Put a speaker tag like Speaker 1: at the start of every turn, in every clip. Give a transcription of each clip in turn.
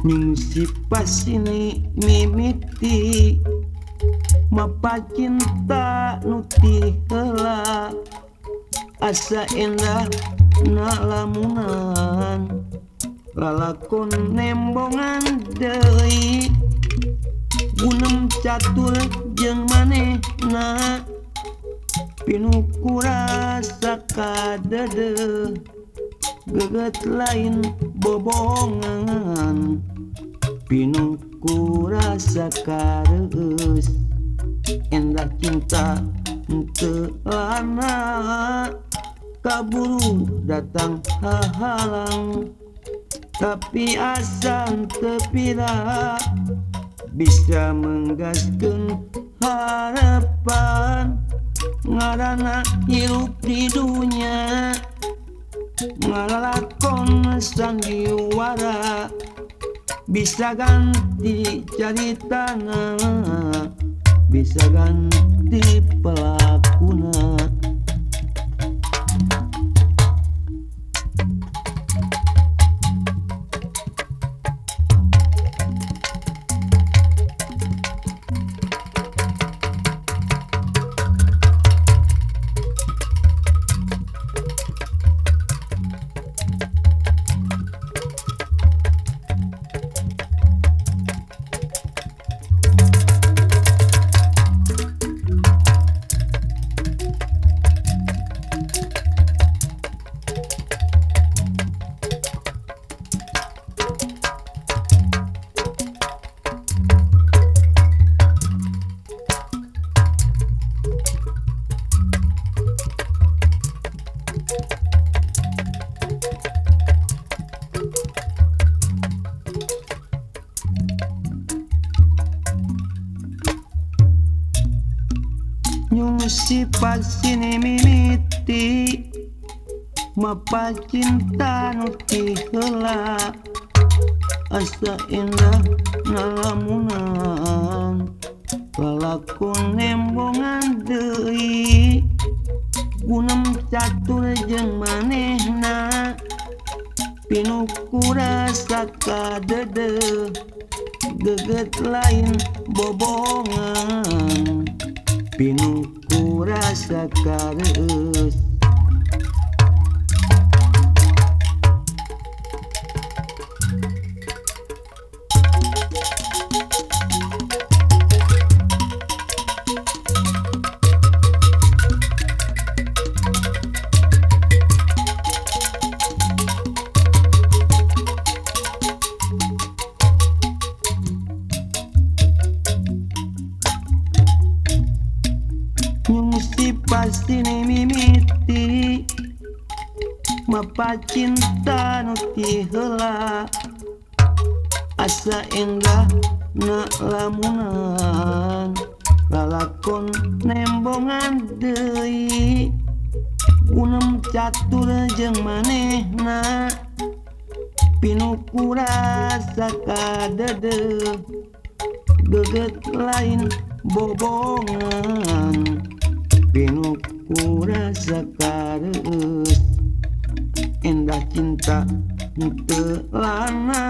Speaker 1: Nyungsi pasini mimiti mapa cinta nu ti heula asa endah na lamunan lalakon nembongan deui gunem catur jeung manehna pinuh ku rasa kadeudeung geget lain bobongan pinuh ku rasa kareus endah cinta teu lana kaburu datang hahalang tapi asa teu pira bisa menggaskeun harapan ngaranna hirup di dunya ngalalakon sandiwara bisa ganti caritana bisa ganti pelakuna. Nyungsi pasini mimiti mapa cinta nu ti heula asa indah ngalamunan lalakon nembongan deui gunem catur jeung manehna pinuh ku rasa kadeudeung geget lain bobongan pinuh ku rasa kareus. Nyungsi pasini mimiti mapa cinta nu ti heula asa endah na lamunan lalakon nembongan deui gunem catur jeung manehna pinuh ku rasa kadeudeung geget lain bobongan pinuh ku rasa kareus endah cinta teu lana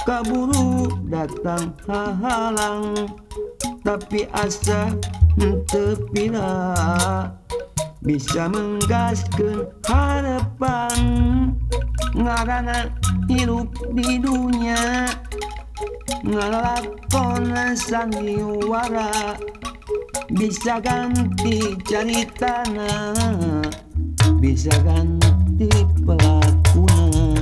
Speaker 1: kaburu datang hahalang tapi asa teu pira bisa menggaskeun harapan ngaranna hirup di dunya ngalakon sandiwara bisa ganti caritana bisa ganti pelakuna.